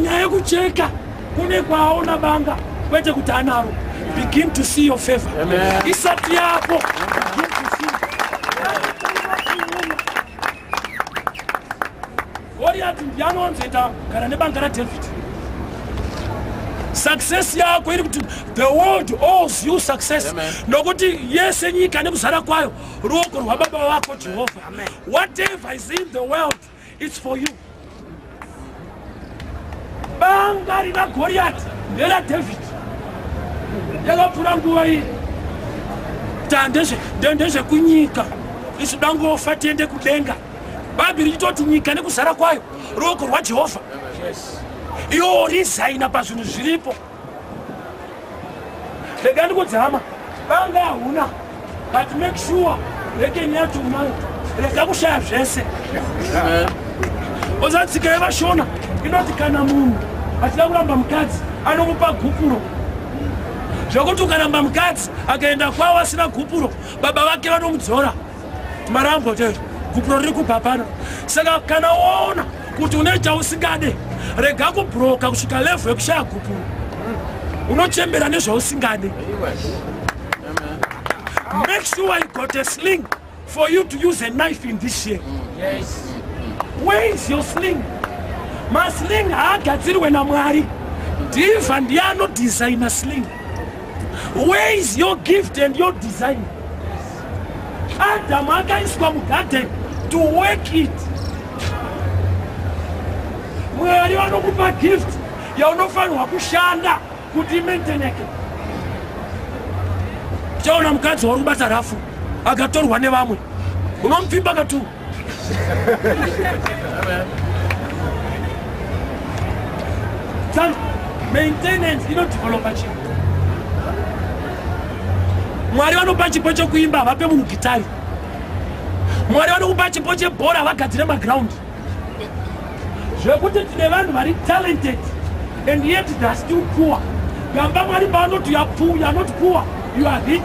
Panyaya yekucheka kune kwaaona banga, kwete kuti anaro. Begin to see your favor. Isati yako. Begin to see. Goliath ndiye anowanzoita gara nebanga raDavid. Success yako iri kuti the world owes you success. Nokuti yese nyika nekuzara kwayo ruoko rwababa vako Jehovha. Whatever is in the world it's for you. Banga rina Goliath ndera David. Yakapfuura nguva iyi. Ndezvekunyika. Isu dangofa tiende kudenga. Bhaibheri richitoti nyika nekuzara kwayo ruoko rwaJehovha. Iwo resigna pazvinhu zviripo. Rega ndikudze hama, banga hauna but make sure rekeni yacho unayo. Rega kushaya zvese. Oza tsika yevashona inoti kana munhu achida kuramba mukadzi anomupa gupuro, zvekuti ukaramba mukadzi akaenda kwavo asina gupuro, baba vake vanomudzora marambo te gupuro riri kubva pano. Saka kana waona kuti une chausingade, rega kubroka kusvika level yekushaya gupuro. Unochembera nezvausingade. Make sure you got a sling for you to use a knife in this year. Yes. Where is your sling? Masling haagadzirwe naMwari. Diva ndiye anodesigna sling. Where is your gift and your design? Adam akaiswa mugarden to work it. Mwari vanokupa gift yaunofanirwa kushanda kuti imainteneke. Chaona mukadzi wari kubata rafu akatorwa nevamwe, unomupfimba katu. Maintenance inodevelopa chinhu. Mwari vanopa chipo chokuimba, havape munhu gitari. Mwari vanokupa chipo chebhora, vagadzire magraundi. Zvekuti tine vanhu vari talented and yet they are still poor. Gamba Mwari paanoti you are poor, you are not poor, you are rich.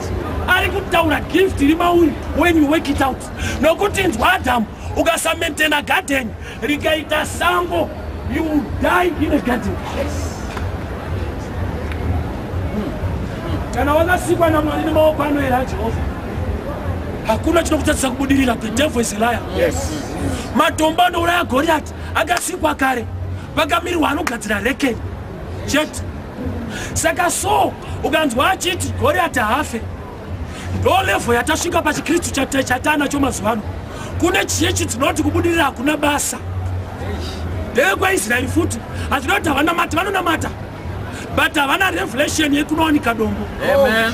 Ari kutaura gift iri mauri when you work it out. Nokuti inzwa Adamu, ukasamaintaina garden rikaita sango, you will die in a garden. Kana wakasikwa naMwari nemaoko anoera aJehovha, hakuna chinokutadzisa kubudirira. The devil is a liar. Yes. Matombo anouraya Goliath akasikwa kare, vakamirirwa anogadzira rekeni chete. Saka so ukanzwa achiti Goliath haafe, ndo level yatasvika pachiKristu chatanacho mazuva ano. Kune chechi dzinoti kubudirira hakuna basa. NdevekwaIsraeri futi, hazvina kuti havanamati, vanonamata, but havana revelation yekunowanika dombo.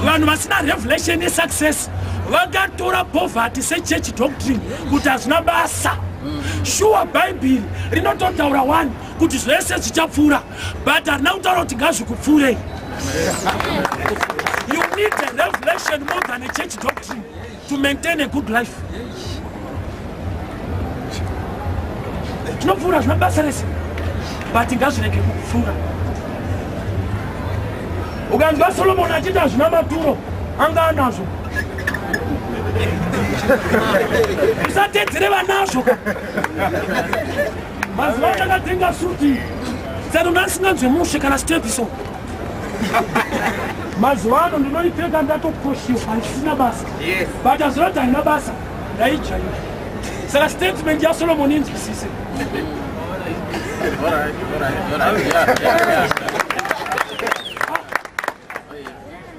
Vanhu vasina revelation yesuccess vakatora poverty sechurch doctrine kuti hazvina basa. Shuwa Bhaibheri rinototaura one kuti zvese zvichapfuura, but harina kutaura kuti ngazvikupfuurei. You need a revelation more than a church doctrine to maintain a good life. Zvinopfuura zvina basa rese, but ngazvirege kukupfuura. Ukanzwa Solomon achiti hazvina maturo, anga anazvo. Usatedzere vanazvo. Mazuva andakatenga suti tsano ndasinganzwe mushe kana step so. Mazuva ano ndinoipfeka ndatokoshiwa, haisina basa. But hazvina kuti haina basa, ndaijaira. Saka statement yaSolomon inzwisise. All right, all right, all right. Yeah.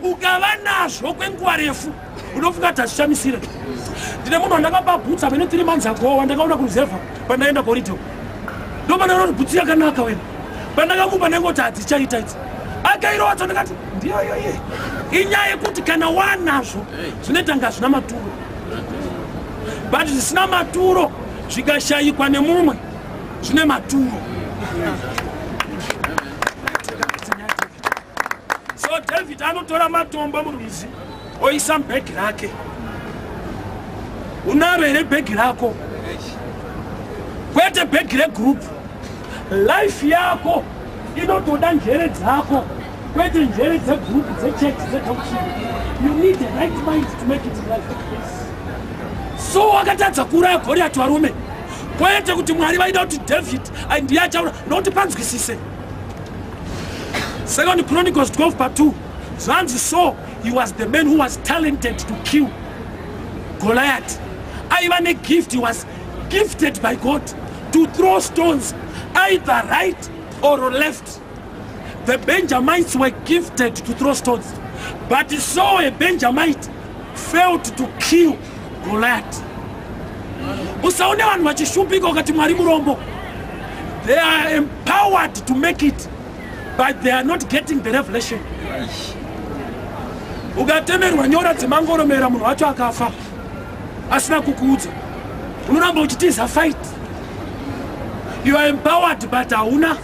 Ukava nazvo kwenguva refu unofunga kuti hazvishamisire. Ndine munhu wandakapa bhutsu amene 3 months ago, wandakaona kuruzevha pandaenda korido. Ndopandakaona kuti bhutsu yakanaka wena. Pandakamupa ndaingoti hadzichaita idzi. Akairowadza ndakati ndiyoyo iye. Inyaya yekuti kana wanazvo zvinoita nga zvina maturo. But zvisina maturo zvikashayikwa nemumwe zvine maturo. So David anotora matombo murwizi oisa mubhegi rake. Unaro here bhegi rako? Kwete bhegi regroup. Life yako inotoda njere dzako, kwete njere dzegroup, dzechurch, dzedoctrine. You need a right mind to make it in life. So wakatadza kuuraya Goliath varume, kwete kuti Mwari vaida kuti David ndiye achaura, nokuti panzwisise. Second Chronicles 12 pa 2 zvanzi so he was the man who was talented to kill Goliath. Aiva negift, he was gifted by God to throw stones either right or left. The Benjamites were gifted to throw stones, but so a Benjamite failed to kill Goliath. Usaone vanhu vachishumbika ukati Mwari murombo. They are empowered to make it, but they are not getting the revelation. Ukatemerwa nyora dzemangoromera munhu wacho akafa asina kukuudza, unoramba uchitiza fight. You are empowered but hauna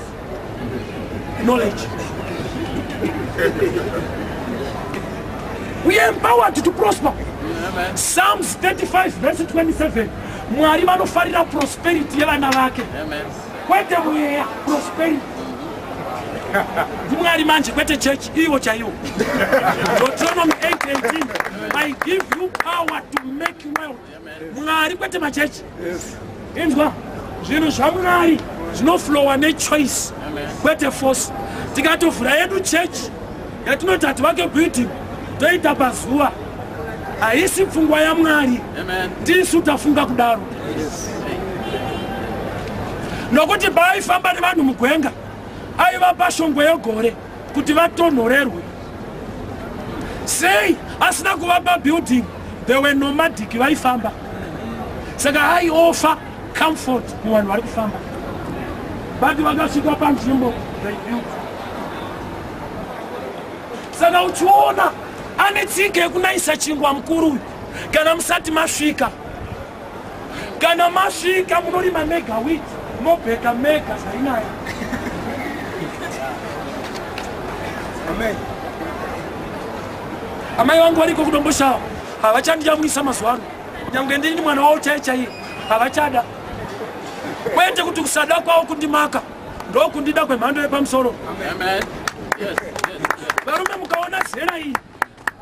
knowledge. We are empowered to prosper. Psalms 35 verse 27. Mwari vanofarira prosperity yevana vake. Kwete mweya, prosperity. Ndimwari manje kwete church ivo chaivo. Deuteronomy 8:18. I give you power to make wealth. Mwari kwete machechi. Inzwa, zvinhu zvaMwari zvinoflowa nechoice kwete force. Tikatovhura yedu church yatinoti hativake building toita pazuva, haisi pfungwa yaMwari, ndisu tafunga kudaro. Nokuti paaifamba nevanhu mugwenga aivapa shongwe yegore kuti vatonhorerwe. Sei asina kuvapa building? They were nomadic, vaifamba, saka aiofa comfort muvanhu vari kufamba, but vakasvika panzvimbo they built. Saka uchiona ane tsika yekunayisa chingwa mukuru uyu kana musati masvika. Kana masvika munorima mega wheat, mobheka mega zvainayo. Amen. Amai vangu variko kuDomboshawa havachandiyamwisa mazuva ano, nyange ndini mwana wavo chai chaiye havachada. Kwete kuti kusada kwavo kundimaka, ndokundida kwemhando yepamusoro. Amen. Yes, yes. Varume, mukaona zera iyi,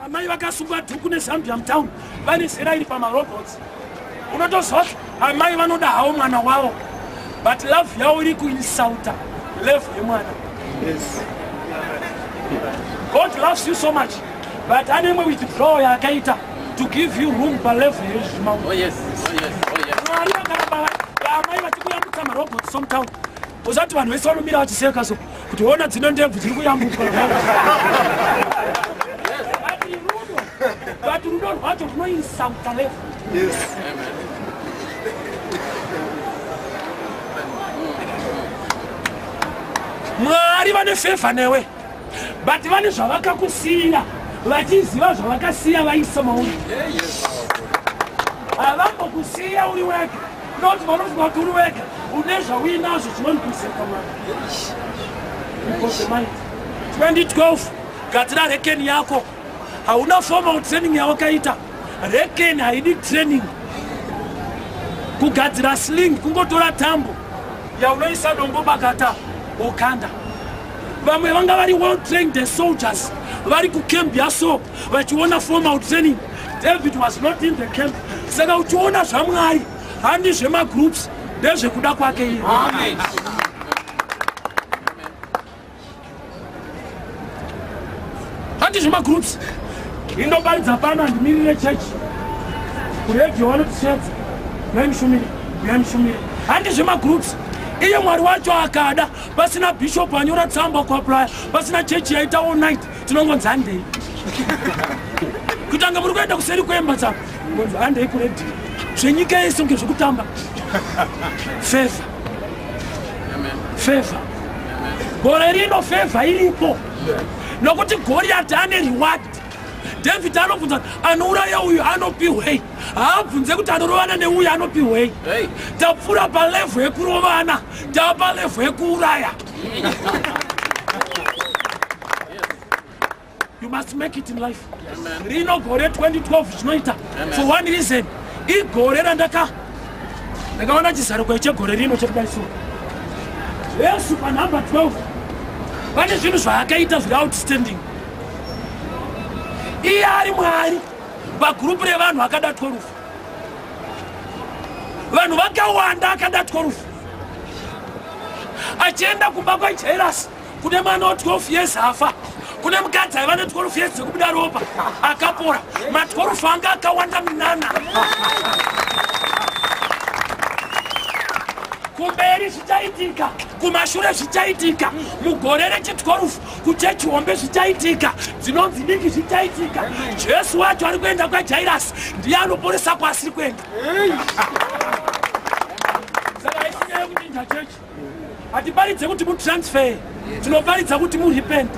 amai vakasungwa dhuku neZambia mutown, vane zera iri pamarobots, unotoziva kuti amai vanoda havo mwana wavo, but love yavo iri kuinsulta level yemwana. God loves you so much, but ane imwe withdrawal yaakaita to give you room palevel yezvimau. Oh yes. Oh yes. Oh yes. Mwari vakaramba amai vachikuyambutsa marobots somutown, usati vanhu vese vanomira vachiseka so kuti ona dzino ndebvu dziri kuyambuka. But rudo rwacho runoinsulta level. Amen. Mwari vane favour newe, but vane zvavakakusiyira, vachiziva zvavakasiya vaisa mauri. Havambokusiya uri wega, noti vanofunga kuti uri wega une zvauinazvo zvinondikuseka. Mwari because 2012 gadzira rekeni yako. Hauna formal training yawakaita. Rekeni haidi training kugadzira sling, kungotora tambo yaunoisa dombo bakata wokanda. Vamwe vanga vari well trained as soldiers vari kucamp yaso vachiona formal training. David was not in the camp. Saka uchiona zvaMwari handi zvemagroups, ndezvekuda kwake iye. Amen. Handi zvemagroups. Indoparidza pano, handimirire chechi. Kuredhiyo vanotisedza, uyai mushumire, uyai mushumire. Handi zvemagroups. Iye Mwari wacho akada, pasina bishop anyora tsamba kuaplya, pasina chechi yaita all night, tinongonzi handei. Kutanga muri kuenda kuseri kwemba tsamba, ngonzi handei kuredhiyo. Zvenyika yese kunge zvekutamba. Favor, favor. Gore rino favor iripo, nokuti Goriati ane reward. David anobvunza kuti anouraya uyu anopiwei, haabvunze kuti anorovana neuyu anopiwei. Hey. Tapfuura palevel yekurovana, tava palevel yekuuraya. You must make it in life. Rino gore 2012 zvinoita for one reason. Igore randaka ndakaona chizaruko chegore rino chekudai so. Yesu panhamba 12 pane zvinhu zvaakaita zviri outstanding. Iye ari Mwari, pagurupu revanhu akada 12, vanhu vakawanda akada 12, achienda kumba kwaJairasi. Kune mwana wa 12 years afa, kune mukadzi aiva ne 12 years dzekubuda ropa akapora. Ma 12 anga akawanda minana. Kumberi zvichaitika, kumashure zvichaitika, mugore rechi 12 kuchechi hombe zvichaitika, dzinonzi diki zvichaitika. Jesu wacho ari kuenda kwaJairasi ndiye anoporesa kwaasiri kuenda. Saka haisi nyaya yekuchinja chechi. Hatiparidze kuti mutransfer, tinoparidza kuti murepent.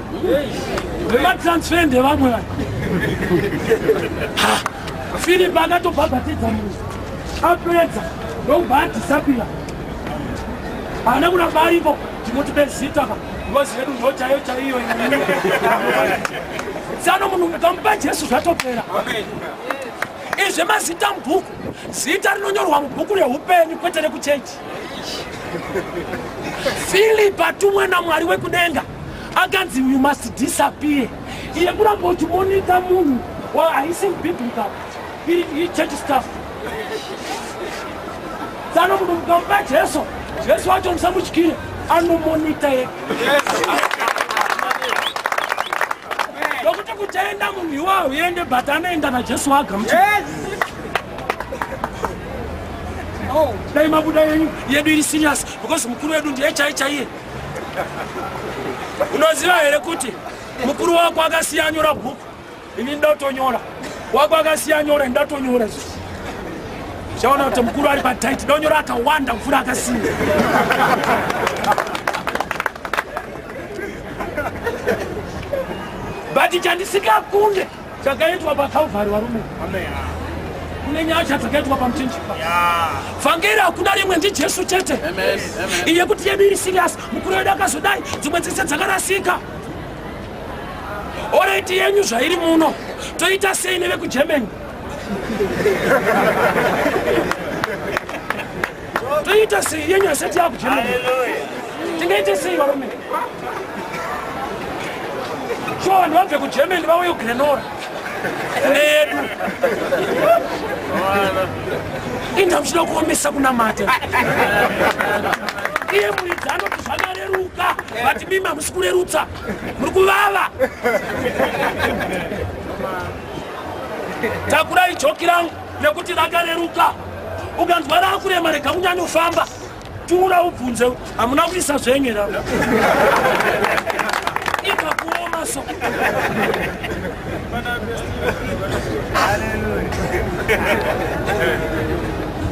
Vematransfer ndevamwe vanhu. Philip akatobhabhatidza munhu apedza ndokubva adisapira, haana kuramba aripo. Tinoti bezita ka ngozi yedu ndo chaiyo chaiyo. Tsano munhu ukamupa Jesu zvatopera. Izve mazita mubhuku, zita rinonyorwa mubhuku reupenyu kwete rekuchechi. Philip atumwa naMwari wekudenga akanzi you must disappear. Iye kuramba uchimonita munhu haisi biblical, iri church staff. Tsano munhu mukamupa Jesu, Jesu wacho musamutyire, anomonita yega. Nokuti kuchaenda munhu iwawo uende, but anoenda naJesu agamuchira. Dai mabuda yenyu, yedu iri serious because mukuru wedu ndiye chai chaiye. Unoziva here kuti mukuru wako akasiya anyora bhuku? Ini ndatonyora. Wako akasiya anyora, ndatonyora izvi. Chaona kuti mukuru ari patight, ndonyora akawanda kupfuura akasiya. But chandisikakunde chakaitwa paCalvary, varume, kune nyasha dzakaitwa pamuchinjikwa. Vhangeri hakuna rimwe, ndiJesu chete. Iye kuti yedu iri serious, mukuru wedu akazodai, dzimwe dzese dzakarasika. Alright, yenyu zvairi muno, toita sei nevekuGermany? Toita sei? Yenyu hasati yakuGermany, tingaite sei, varume? Shuwa vanhu vabve kuGermany vauye kuGlen Norah kune yedu? Inda muchida kuomesa kunamata. Iye muridzi anoti zvakareruka, but mimi hamusi kurerutsa, muri kuvava. Takurai joki rangu nekuti rakareruka. Ukanzwa rakurema, rega kunyanyofamba, tura ubvunze, hamuna kuisa zvenyu here? Ikakuoma so.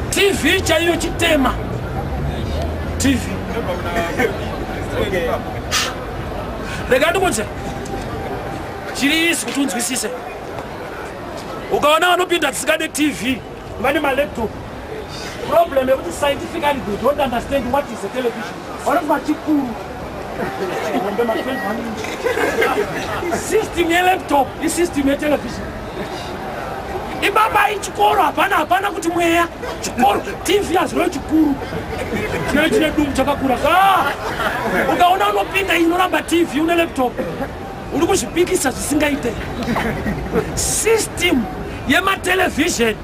TV chaiyo chitema TV. Rega ndikudze chiri isi kuti unzwisise. Ukaona vanopinda dzisingade TV vane malaptop, problem yekuti scientifically they don't understand what is a television. Vanoti chikuru chihombe ma 21 inch. System yelaptop isystem yetelevision. Ibaba, ichikoro, hapana, hapana kuti mweya chikoro. TV hazvirevo chikuru, chinenge chine dumbu chakakura. Ah! Ukaona unopinda inoramba TV une laptop, uri kuzvipikisa zvisingaite. System yematelevision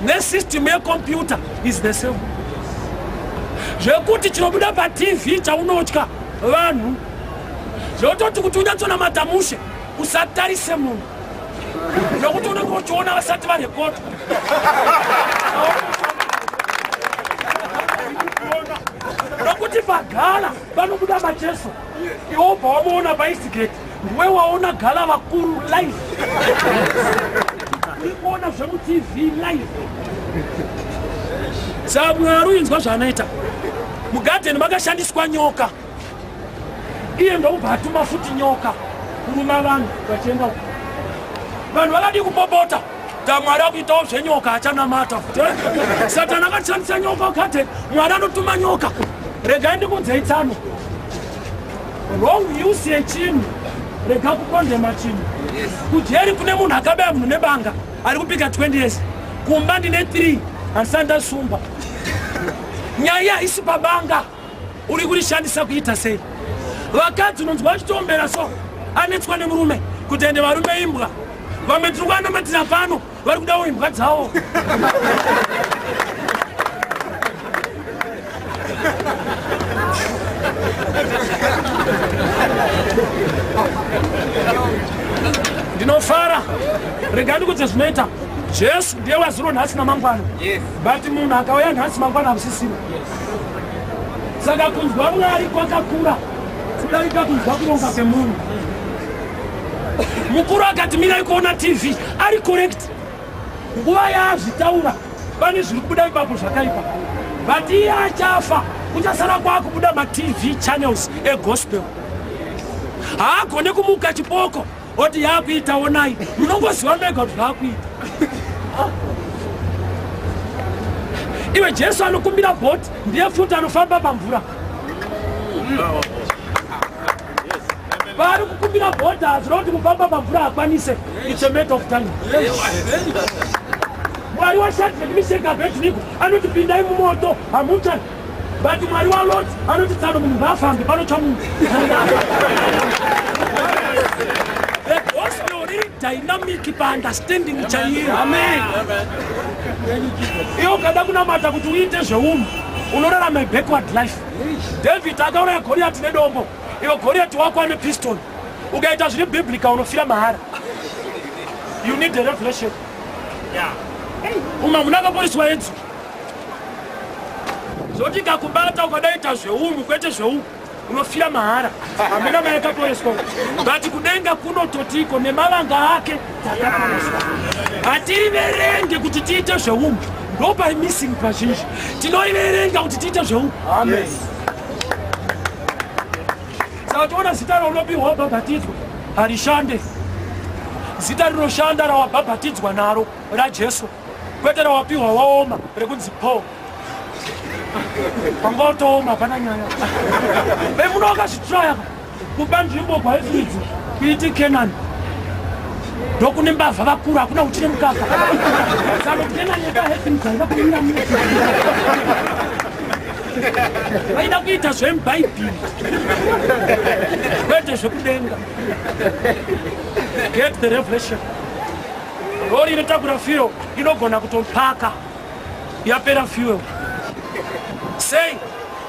nesystem yecomputer is the same, zvekuti chinobuda paTV chaunotya vanhu, zvototi kuti unyatsonamata mushe usatarise munhu, nokuti unenge uchiona vasati varekodwa. Nokuti pagala panobuda macheso, iwe ubva wamuona paEastgate, ndiwe waona gala vakuru live, uri kuona zvemuTV live. Saka Mwari uinzwa zvaanoita mugadheni, makashandiswa nyoka, iye ndokubva atuma futi nyoka kuruma vanhu vachienda uko. Vanhu vakadii kupopota? Mwari akuitawo zvenyoka, achanamata futi. Satani akashandisa nyoka kugadheni, Mwari anotuma nyoka. Regai ndikudzei tsano, wrong use yechinhu, rega kukondema chinhu. Kujeri kune munhu akabaya munhu nebanga ari kupika 20 years. Kumba ndine 3 handisati ndasungwa. Nyaya haisi pabanga, uri kurishandisa kuita sei? Vakadzi unonzwa vachitombera so, anetswa nemurume kuti ende varume imbwa. Vamwe tiri kuanomatira pano vari kudawo imbwa dzavo. Ndinofara. Regai ndikudze zvinoita. Jesu ndiye wazuro nhasi namangwana. But munhu akauya nhasi mangwana hakusisina. Saka kunzwa Mwari kwakakura kudarika kunzwa kuronga kwemunhu. Mukuru akati mirai kuona TV ari correct. Nguva yaazvitaura pane zviri kubuda ipapo zvakaipa. But iye achafa kuchasara kwakubuda maTV channels egospel. Haagone kumuka chipoko oti yakuita onai munongoziva mega kuti zvakuita. Iwe Jesu anokumbira bhoti ndiye futi anofamba pamvura. Vari kukumbira bhoti hazvina kuti kufamba pamvura hakwanise. It's a matter of time. Mwari waShadrach, Meshach, Abednego anoti pindai mumoto hamutsva. But Mwari waLot anoti tsano munhu ngaafambe panotsva munhu. The gospel riri dynamic paunderstanding chaiyo. Amen. Iwe ukada kunamata kuti uite zveunhu unorarama backward life. David akauraya Goliath nedombo. Iwe Goliath wako ane pistol. Ukaita zviri biblical unofira mahara. You need a revelation. Yeah. Uma munhu akaporeswa edzi. Zvoti ikakubata ukadaita zveunhu kwete zveunhu unofira mahara. Hamuna mai akaporeswa. But kudenga kunototiko nemavanga ake takaporeswa. Hatiriverenge kuti tiite zveunhu. Ndopari missing pazhinji. Tinoiverenga kuti tiite zveunhu. Amen. Yes. Saka toona zita raunopiwa wabhabhatidzwa harishande. Zita rinoshanda rawabhabhatidzwa naro raJesu, kwete rawapiwa waoma rekunzi Paul. Panga watooma hapana nyaya. Vemuno wakazvitraya kupa nzvimbo kwaifidzi kuiti Kenani. Ndokune mbavha vakuru hakuna uchi nemukaka. Saka Kenani yakaheaven dzaiva kumira muti. Vaida kuita zvemubhaibheri kwete zvekudenga. Get the revelation. Rori inotakura fuel inogona kutopaka yapera fuel. Sei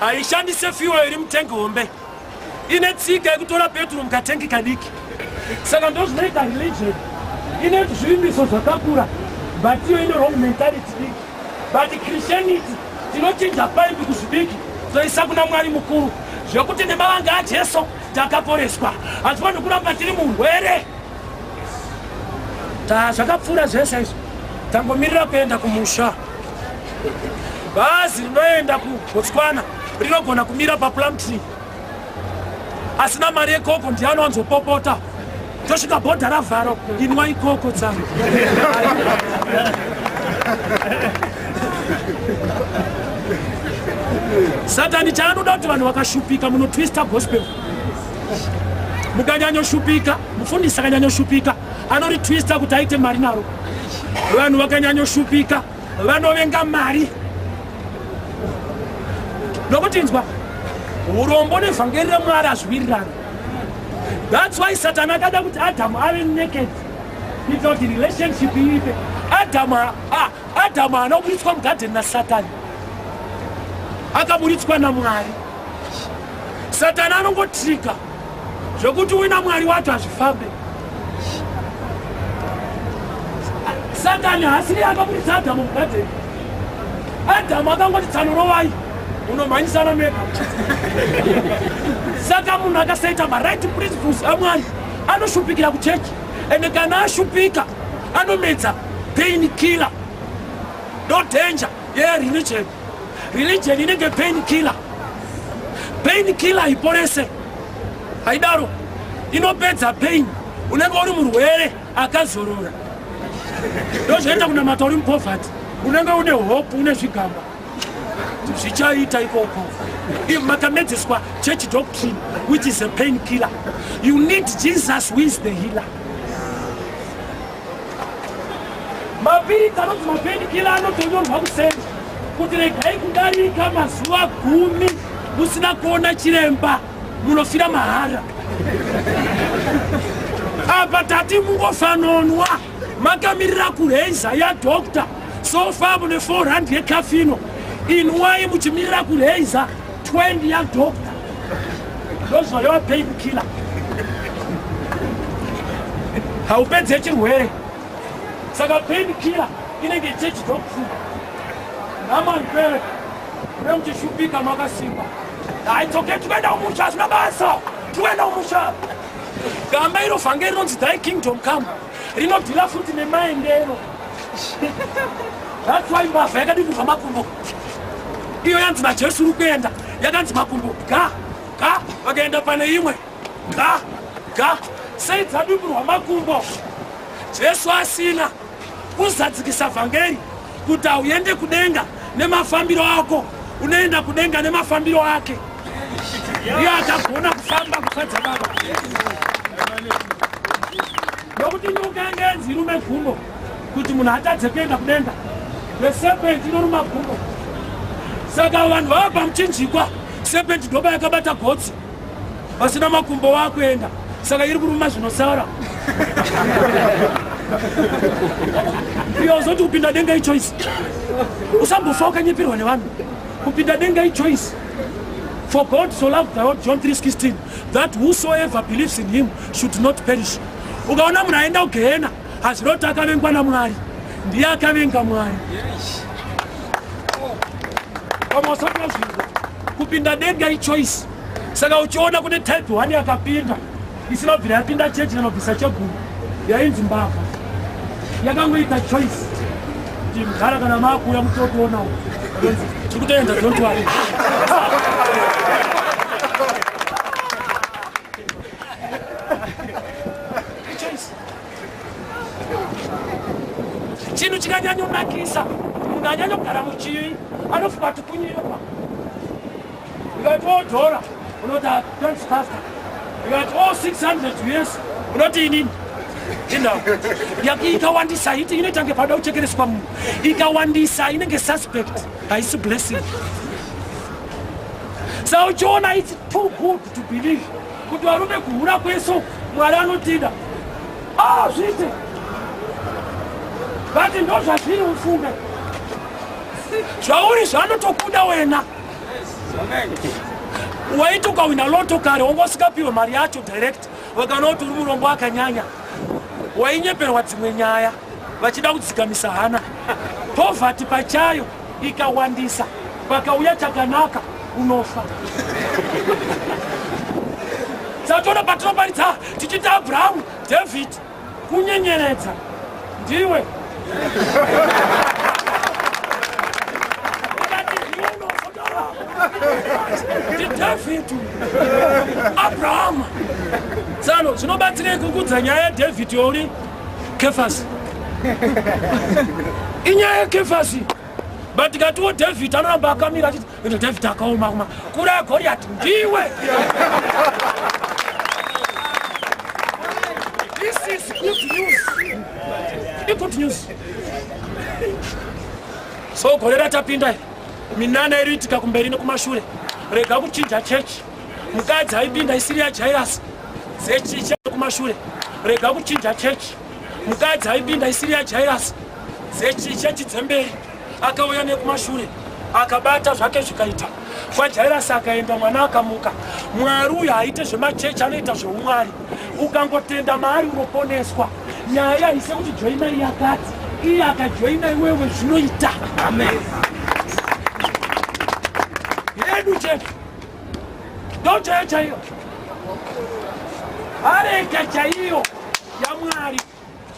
haishandise fuel iri mutengi hombe. Ine tsika yekutora petro mukatengi kadiki. Saka ndozvinoita religion. Ine zvivimbiso zvakakura but iyo ine wrong mentality diki. But Christianity tinochinja paipi kuzvidiki toisa kuna Mwari mukuru zvekuti nemavanga aJesu takaporeswa. Hatifaniri kuramba tiri murwere. Ta zvakapfuura zvese izvi. Tangomirira kuenda kumusha. Bhazi rinoenda kuBotswana rinogona kumira paPlumtree. Asina mari yekoko ndiye anowanzopopota. Tosvika bhodha ravharo, inwa ikoko tsano. Satani chaanoda kuti vanhu vakashupika munotwista gospel. Mukanyanyoshupika, mufundisi akanyanyoshupika anoritwista kuti aite mari naro. Vanhu vakanyanyoshupika vanovenga mari. Nokuti inzwa, urombo nevhangeri raMwari hazviwirirani. That's why Satan akada kuti Adamu ave naked kuitira kuti relationship iipe. Adamu haana kuburitswa mugadheni naSatani, akaburitswa naMwari. Satani anongotrika zvekuti uina Mwari wacho hazvifambe. Satani haasiri akaburitsa Adamu mugadheni. Adamu akangoti tsanorovai unomhanyisana mega. Saka munhu akasaita maright principles aMwari anoshupikira kuchechi, ende kana ashupika anomedza pain killer. No danger yereligion. Religion inenge pain killer. Pain killer haiporese, haidaro, inopedza pain. Unenge uri murwere akazorora. Ndozvoita kunamata uri mupoverty, unenge une hope, une zvigamba zvichaita ikoko. If makamedzeswa church doctrine, which is a pain killer, you need Jesus who is the healer. Mapiritsi anonzi mapain killer anotonyorwa kuseri kuti regai kudarika mazuva 10 musina kuona chiremba, munofira mahara. Apa tati mungofanonwa makamirira kureza yadoctor. So far mune 400 yekafino, inwai muchimirira kureza 20 yadoctor. Ndozvayo pain killer. Haupedze chirwere. Saka pain killer inenge chechi dog food. Namani pere remuchishupika makasimba. It's okay, tikuenda kumusha, hazvina basa, tikuenda kumusha. Gamba iro vhangeri rinonzi "Thy kingdom come" rinodhila futi nemaendero. That's why mbavha yakadimburwa makumbo. Iyo yanzi naJesu uri kuenda, yakanzi makumbo ga ga, vakaenda pane imwe ga ga. Sei dzadimburwa makumbo Jesu asina kuzadzikisa vhangeri kuti hauende kudenga nemafambiro ako, unoenda kudenga nemafambiro ake? Iye akagona kufamba kufadza Baba, nokuti nyoka yanga yanzi irume gumbo kuti munhu atadze kuenda kudenga. The serpent inoruma gumbo. Saka vanhu vava pamuchinjikwa, serpent ndoba yakabata gotsi, vasina makumbo vakuenda, saka iri kuruma zvinosara. Iyo uzoti kupinda denga ichoice. Usambofa wakanyepirwa nevanhu. Kupinda denga ichoice. "For God so loved the world," John 3:16, "that whosoever believes in him should not perish." Ukaona munhu aenda kugehena, hazvinoti akavengwa naMwari, ndiye akavenga Mwari. Pamwe usati wazvinzwa, kupinda denga ichoice. Saka uchiona kune type 1 yakapinda isina kubvira yapinda chechi kana kubvisa chegumi, yainzi mbavha, yakangoita choice kuti mugara kana maakuuya mutokuonawo tiri kutoenda, don't worry. Choice. Chinhu chikanyanyonakisa, munhu anyanyogara muchivi anofunga kuti kunyepa. Ikati o dhora, unoti, "Thanks, pastor." Ikati o 600 US, unoti, "Inini indau." Ikawandisa iti inoita kunge pada kuchekereswa munhu. Ikawandisa inenge suspect, haisi blessing. Sa uchiona it's too good to believe kuti varume kuhura kweso Mwari anotida. Ah, zviite, but ndo zvazviri. Ufunge zvauri zvanotokuda wena. Waiti ukawina lotto kare, wanga usikapiwe mari yacho direct. Vakaona kuti uri murombo akanyanya, wainyeperwa dzimwe nyaya vachida kudzikamisa hana. Poverty pachayo ikawandisa, pakauya chakanaka unofa. Satoona patinoparidza tichiti Abrahamu, David, kunyenyeredza ndiwe. Ukati ndiwe unofa, ndiDavid, Abrahama. Tsano zvinobatsirei kukudza nyaya yaDavid youri Kefasi? Inyaya yeKefasi, but tikatiwo David anoramba akamira achiti ende David akaoma kuma kuraya Goriati ndiwe. This is good news, igood news. So gore ratapinda iri, minana iri itika kumberi nekumashure. Rega kuchinja chechi. Mukadzi aipinda isiri yaJairasi dzechicha kumashure. Rega kuchinja chechi. Mukadzi aipinda isiri yaJairasi dzechichechi dzemberi, akauya nekumashure akabata zvake zvikaita. KwaJairasi akaenda, mwana akamuka. Mwari uyu haite zvemachechi, anoita zveumwari. Ukangotenda maari unoponeswa. Nyaya haise kuti joinai yakati, iye akajoina iwewe zvinoita. Amen. Yedu chete ndo chaiyo chaiyo areka chaiyo yaMwari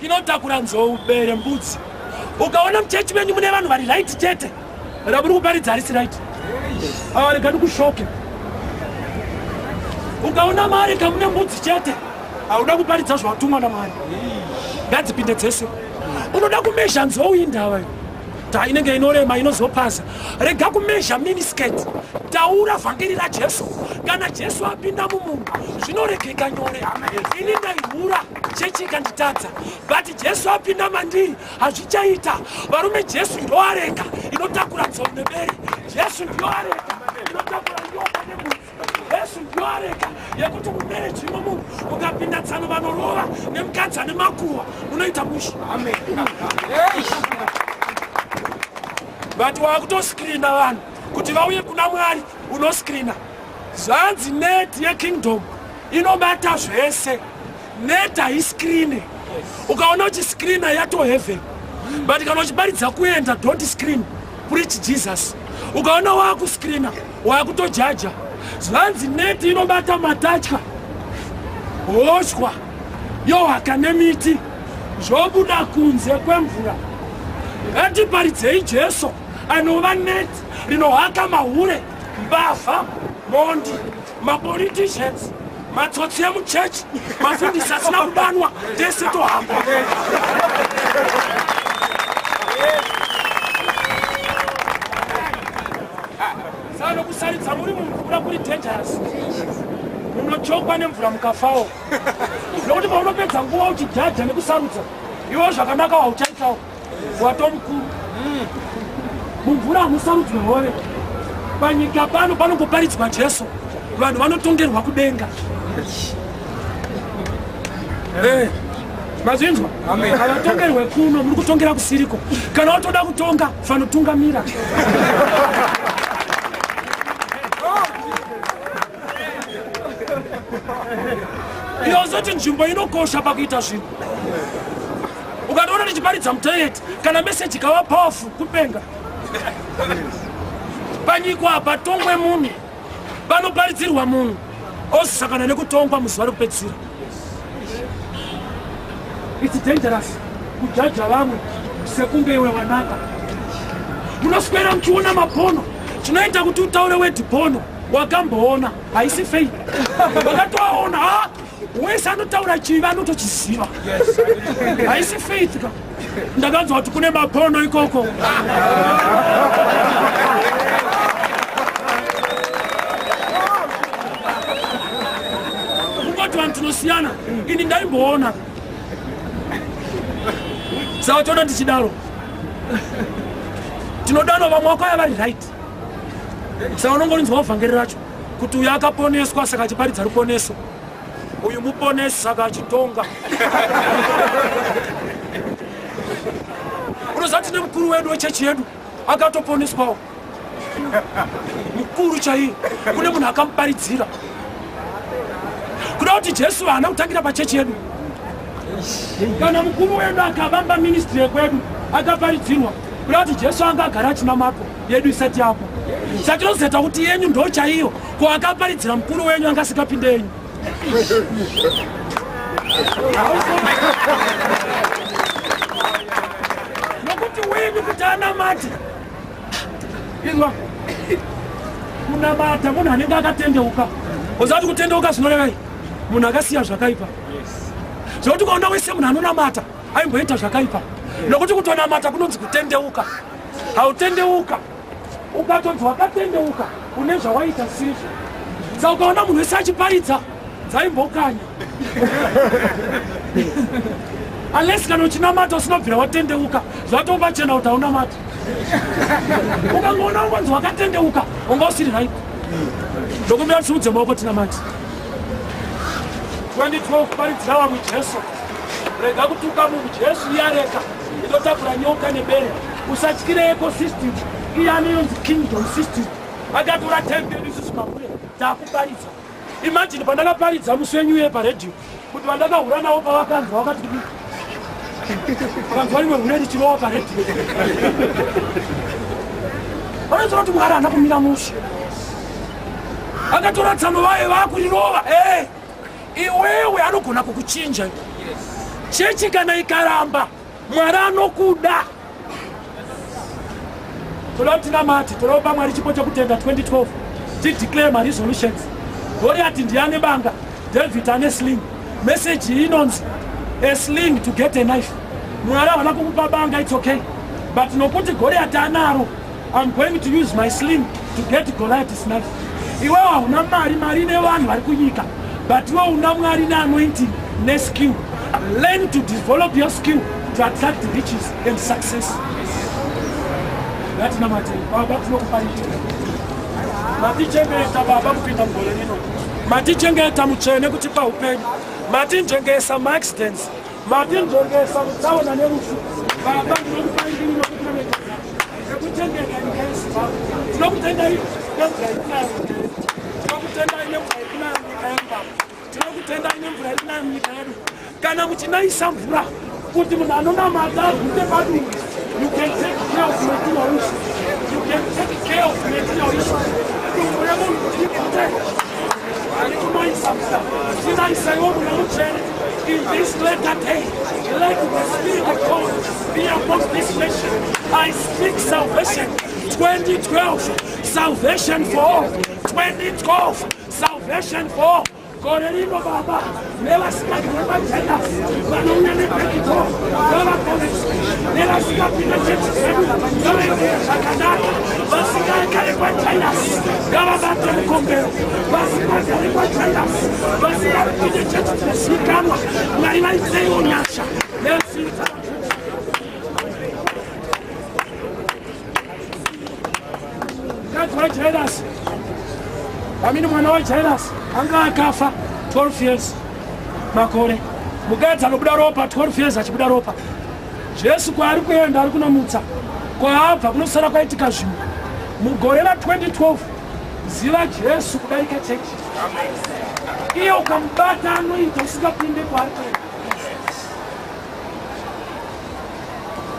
inotakura nzou, bere, mbudzi. Ukaona muchechi menyu mune vanhu vari right chete, ramuri kuparidza harisi right. Ava rega ndikushoke. Ukaona mareka mune mbudzi chete, hauda kuparidza zvawatumwa naMwari. Ngadzipinde dzese. Unoda kumezha nzou, indava iyo ta inenge inorema inozopasa. Rega kumezha miniskirt, taura vhangeri raJesu. Kana Jesu apinda mumunhu zvinoregeka nyore. Ini ndaihura, chechi ikanditadza, but Jesu apinda mandiri hazvichaita. Varume, Jesu ndoareka inotakura nzou nebere. Jesu ndiyo areka inotakura nyoka nembudzi. Jesu ndiyo areka yekuti mumarriage imo munhu ukapinda, tsano vanorova nemukadzi ane makuhwa, unoita mushe. Amen. But wakutoskirina vanhu kuti vauye kuna Mwari, unoskirina. Zvanzi net yekingdom. Inobata zvese. Net haiscreen. Ukaona uchiscreena yato heaven. But kana uchiparidza kuenda, don't screen. Preach Jesus. Ukaona waakuscreena, waakutojaja. Zvanzi net inobata matatya, hoswa, yohaka nemiti, zvobuda kunze kwemvura. Ngatiparidzei Jesu anova net rinohaka mahure, mbavha, mhondi, mapoliticians, matsotsi emuchechi, mafundisi asina kudanwa, tese tohamba. Saka nokusaridza muri mumvura kuri dangerous. Munochokwa nemvura mukafawo. Nokuti paunopedza nguva uchijaja nekusarudza, iwe zvakanaka wauchaitawo, watomukuru. Mumvura hamusarudzwe hove. Panyika pano panongoparidzwa Jesu, vanhu vanotongerwa kudenga. Mazvinzwa? Havatongerwe kuno, muri kutongera kusiriko. Kana watoda kutonga, fanotungamira. Iyozoti nzvimbo inokosha pakuita zvinhu. Ukatoona ndichiparidza mutoilet, kana meseji ikava powerful, kupenga. Panyika apa tongwe munhu, panoparidzirwa munhu osakana nekutongwa muzuva rekupedzisira. It's dangerous kujaja vamwe sekunge iwe wanaka. Munoswera muchiona mapono, chinoita kuti utaure word pono wakamboona, haisi faith. Wakatoaona, ha, wese anotaura chivi anotochiziva, haisi faith ka. Ndakanzwa kuti kune mapono ikoko. Kungoti vanhu tinosiyana, ini ndaimboona, saka toda tichidaro tinodanwa vamwe vakauya vari right. Saka unongorinzwa vhangeri racho kuti uyu akaponeswa saka achiparidza ruponeso, uyu muponesi saka achitonga. Unoziva tine mukuru wedu wechechi yedu akatoponeswawo, mukuru chaiye, kune munhu akamuparidzira. Kuda kuti Jesu haana kutangira pachechi yedu. Kana mukuru wedu akavamba ministry yekwedu akaparidzirwa, kuda kuti Jesu anga agara achina mapo yedu isati yapo. Saka tinozoita kuti yenyu ndo chaiyo, ko akaparidzira mukuru wenyu anga asikapinde yenyu. Nokuti wenyu kuti anamate, izwa kunamata munhu anenge akatendeuka. Uzati kutendeuka zvinorevai? Munhu akasiya zvakaipa. Zvekuti ukaona wese munhu anonamata aimboita zvakaipa, nokuti kutonamata kunonzi kutendeuka. Hautendeuka ukatonzi wakatendeuka, une zvawaita sizvo. Saka ukaona munhu wese achiparidza dzaimbokanya, unless kana uchinamata usinobvira watendeuka, zvatopachena kuti haunamata. Ukangoona ungonzi wakatendeuka, unga usiri right. Ndokumbira tisimudze maoko tinamati. 2012 paridzira vamwe Jesu. Rega kutuka munhu. Jesu iyareka inotakura nyoka nebere. Usatyire ecosystem iyani inonzi kingdom system. Akatora temberi, isusu makure takuparidza. Imagine pandakaparidza musi wenyu uye paredhiyo kuti vandakahura navo pavakanzwa vakati kudii? Vakanzwa rimwe hure richirowa paredhiyo, vanotora kuti Mwari haana kumira mushe, akatora tsano vaye vakurirova. Iwewe anogona kukuchinja. Chechi kana ikaramba, Mwari anokuda. Toda kuti tinamate, toda kupa Mwari chipo chekutenda. 2012 tideclare maresolutions. Goriati ndiane banga, David ane sling. Message iyi inonzi a sling to get a knife. Mwari havana kukupa banga, it's okay, but nokuti Goriati anaro, I'm going to use my sling to get Goliath's knife. Iwewe hauna mari, mari nevanhu vari kunyika, but iwe una Mwari neanointing neskill. Learn to develop your skill to attract riches and success. Ngatinamate. Baba, tinokuparidza. Matichengeta Baba kupinda mugore rino, matichengeta mutsvene kutipa upenyu, matinjengesa maaccidents, matinjengesa mutsaona nerufu. Baba, ndinokupai ndiri nokutinameta nekuchengeta nyika yeZimbabwe. Tinokutendai nemvura yekunaya, tinokutendai nemvura yekunaya munyika yeZimbabwe. Tinokutendai nemvura iri nayo munyika yedu. Kana muchinaisa mvura kuti munhu anonamata agute padumbu, you can take care of material issues. You can take care of material issues. Dumbu remunhu kuti rigute ari kunaisa mvura, tinaisaiwo muna mutsvene. In this latter day, let the Spirit of God be among this nation. I speak salvation. 2012, salvation for all. 2012, salvation for all. Gore rino baba nevasikagare pajairasi vanouya nebhekito ngavaponeswe, nevasikapinda chechi dzedu ngavaende zvakanaka, vasingagare kwajairasi ngavabate mukombero, vasingagare kwajairasi vasingapinde chechi dzinozivikanwa, Mwari vaiteiwo nyasha nezita. Mukadzi waJairasi, amini mwana waJairasi anga akafa 12 years makore. Mukadzi anobuda ropa 12 years achibuda ropa. Jesu kwaari kuenda ari kunomutsa, kwaabva kunosara kwaitika zvinhu. Mugore ra2012 ziva Jesu kudarika chechi. Iye ukamubata anoita usingapinde kwaari kuenda.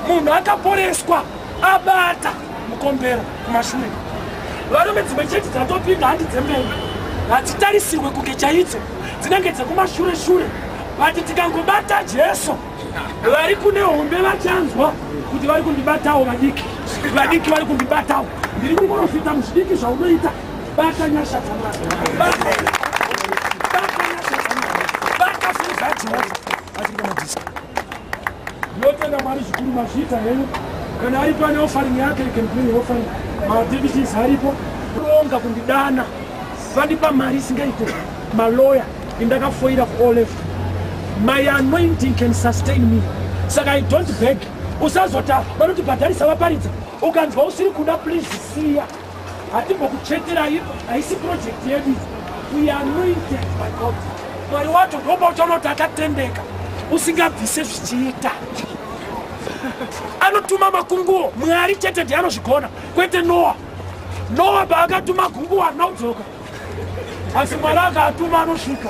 Munhu akaporeswa abata mukombero kumashure. Varume, dzimwe chechi dzatopinda handi dzemberi, hadzitarisirwe kunge chaidzo, dzinenge dzekumashure shure, but tikangobata Jesu, vari kune hombe vachanzwa kuti vari kundibatawo, vadiki vadiki vari kundibatawo. Ndiri kuprofita muzvidiki zvaunoita. Bata nyasha dzaMwari, bata nyasha dzaMwari, bata favor yaJehovha. Achiri pamadhiski. Ndinotenda Mwari zvikuru, mazviita henyu. Kana aripo ane offering yake, you can bring your offering. Maactivities aripo. Ronga kundidana, vandipa mari isingaite, maloya indakafoira ku O level. My anointing can sustain me, saka I don't beg. Usazota vanotibhadharisa vaparidza, ukanzwa usiri kuda, please siya, hatimbokucheterai, haisi project yedu. We are anointed by God. Mwari wacho ndopa uchaona kuti akatendeka, usingabvise zvichiita. Anotuma makunguo, Mwari chete ndiye anozvigona, kwete Noa. Noa paakatuma gunguo harina kudzoka, asi Mwari akaatuma anosvika.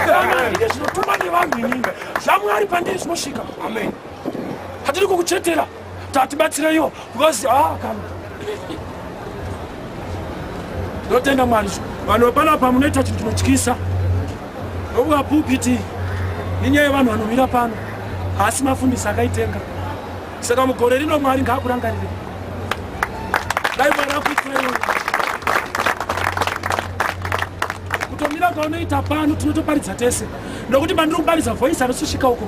Kana handidi zvinotuma nevanhu inini, zvaMwari pandiri zvinosvika. Amen. Hatidi kukuchetera, tatibatsireiwo because ah, kana ndotenda Mwari. Vanhu vepanapa munoita chinhu chinotyisa nokuva pulpit inyaya yevanhu vanomira pano, asi mafundisi akaitenga. Saka mugore rino Mwari ngaakurangarire. Dai Mwari akuitireiwo kutomira kwaunoita pano. Tinotoparidza tese nokuti pandiri kuparidza voice anosisvika uko.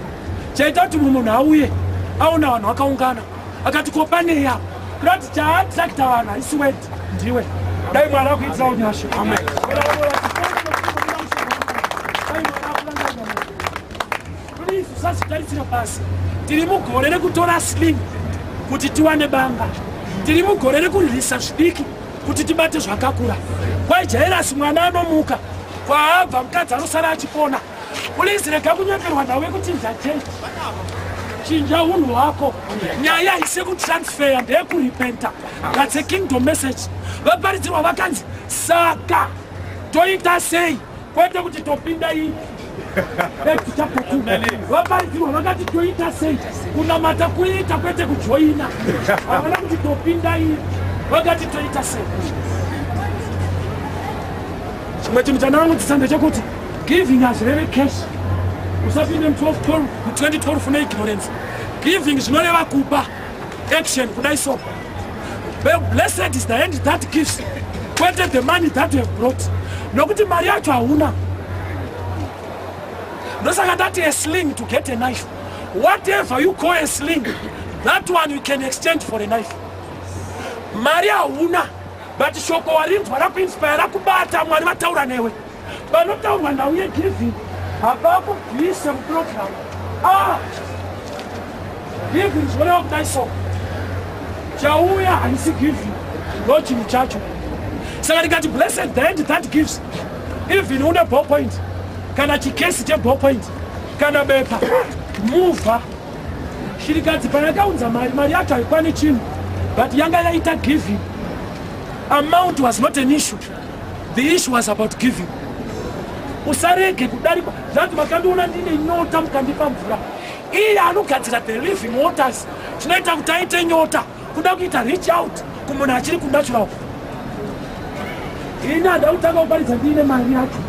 Chaita kuti mumwe munhu auye aona vanhu vakaungana akati ko panei apa, kurati chaatrakta vanhu haisi word, ndiwe. Dai Mwari akuitirawo nyasha. Amen. Dai Mwari akurangarira. Please usazvitarisira pasi. Tiri mugore rekutora sling kuti tiwane banga. Tiri mugore rekurwisa zvidiki kuti tibate zvakakura. Kwaijairasi mwana anomuka, kwaabva mukadzi anosara achipona. Please rega kunyeperwa nhau yekuchinja chechi, chinja unhu hwako. Nyaya haisi yekutransfer, ndeyekurepenta. That's a kingdom message. Vaparidzirwa vakanzi saka toita sei, kwete kuti topinda iyi. Acts chapter 2, vaparidzirwa vakati toita sei, kunamata kuita kwete kujoina. Havana kuti topinda iyi, vakati toita sei. Chimwe chinhu chandakangodzidza ndechekuti giving hazvireve cash. Usapinde mu2012 une ignorance. Giving zvinoreva kupa, action kudai. So blessed is the hand that gives, kwete the money that you have brought, nokuti mari yacho hauna. Ndosaka ndati a sling to get a knife. Whatever you call a sling, that one you can exchange for a knife. Mari hauna, but shoko warinzwa rakuinspire, rakubata, Mwari vataura newe. Panotaurwa nhau yegiving hapakubvise muprogram. Ah, giving zvinoreva kudai. So chauya haisi giving, ndo chinhu chacho. Saka ndikati blessed the hand that gives, even une ball point kana chikesi cheball point kana bepa muvha. Shirikadzi payakaunza mari, mari yacho haikwani chinhu, but yanga yaita giving. Amount was not an issue, the issue was about giving. Usarege kudarikwa. Zvanzi makandiona ndine nyota mukandipa mvura. Iye anogadzira the living waters. Chinoita kuti aite nyota kuda kuita reach out kumunhu achiri kunatural. Ini handa kutanga kuparidza ndiine mari yacho.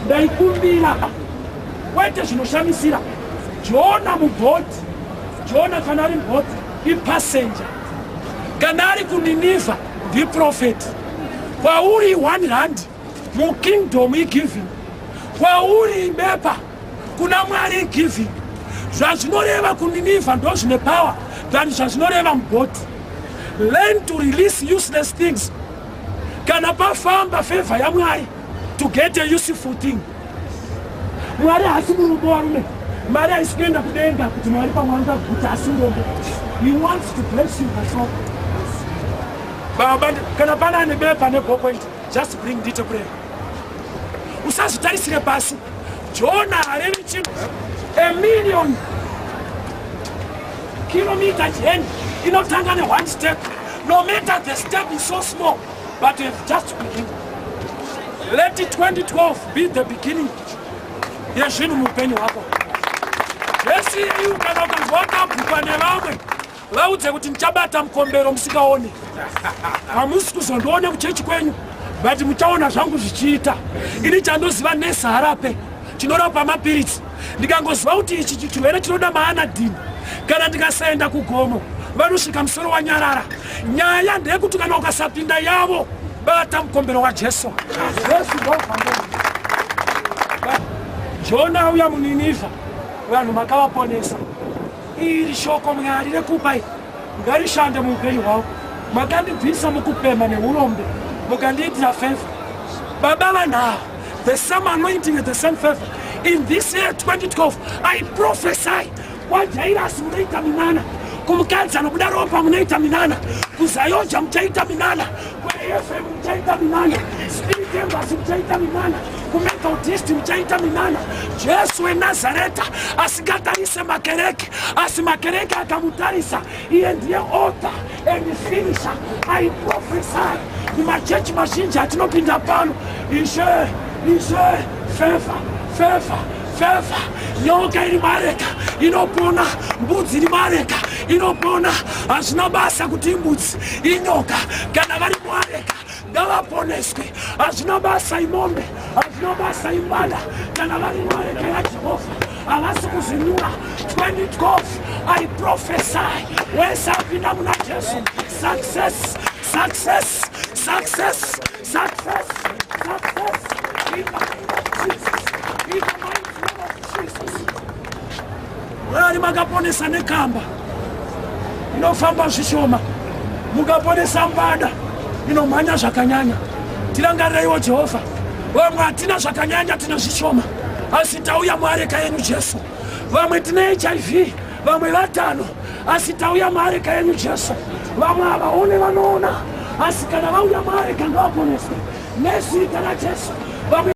Ndaikumbira kwete zvinoshamisira. Jona mubhoti, Jona kana ari mubhoti ipassenger, kana ari kuNinivha ndiprofeti. Kwauri 1 rand mukingdom igiving, kwauri bepa kuna Mwari igiving. Zvazvinoreva kuNinivha ndo zvine power than zvazvinoreva mubhoti. Learn to release useless things kana pafamba favor yaMwari to get a useful thing. Mwari haasi murombo, varume. Mari haisi kuenda kudenga kuti Mwari pamwe angaguta, asi murombo. He wants to bless you, that's all. Baba, kana pana ane bepa neballpoint, just bring ndite prayer. Usazvitarisire pasi. Jona harevi chinhu. A million kilometer journey inotanga ne-one step. No matter the step is so small, but you have just begin. Let 2012 be the beginning yezvinhu muupenyu hwako. Vhesi iyi, kana ukanzwa wakabhukwa nevamwe, vaudze kuti ndichabata mukombero musikaone. Hamusi kuzondione kuchechi kwenyu, but muchaona zvangu zvichiita. Ini chandoziva, nesi harape, chinorapa mapiritsi. Ndikangoziva kuti ichi chirwere chinoda maanadhini, kana ndikasaenda kugomo vanosvika musoro wanyarara. Nyaya ndeyekuti kana ukasapinda yavo, bata mukombero waJesu. Jesu ndovhangeri. Jona auya muNinivha, vanhu makavaponesa. Iri shoko Mwari rekupai ngarishande muupenyu hwavo. Makandibvisa mukupemha neurombe, mukandiitira favor. Baba, vanhu ava, the same anointing and the same favor in this year 2012, I prophesy. KwaJairasi munoita minana, kumukadzi anobuda ropa munoita minana, kuZAOGA muchaita minana, kuAFM muchaita minana, Spirit Embassy muchaita minana, kuMethodist muchaita minana. Jesu weNazareta asingatarise makereke, asi makereke akamutarisa, iye ndiye author and finisher. I prophesy kumachechi mazhinji atinopinda pano, Ishe, Ishe, favor, favor, favor. Nyoka iri mareka inopona, mbudzi iri mareka inopona. Hazvina basa kuti imbudzi, inyoka, kana vari muareka ngavaponeswe. Hazvina basa imombe, hazvina basa imbada, kana vari muareka yaJehovha havasi kuzvinyura. 2012, I prophesy, wese apinda muna Jesu, success, success, success, success, success in the name of Jesus, in the mighty name of Jesus. Mwari, makaponesa nekamba inofamba zvishoma, mukaponesa mbada inomhanya zvakanyanya. Tirangarireiwo Jehovha. Vamwe hatina zvakanyanya, tine zvishoma, asi tauya muareka yenyu Jesu. Vamwe tine HIV, vamwe vatano, asi tauya muareka yenyu Jesu. Vamwe havaone, vanoona, asi kana vauya muareka ngavaponeswe nezita raJesu. Vamwe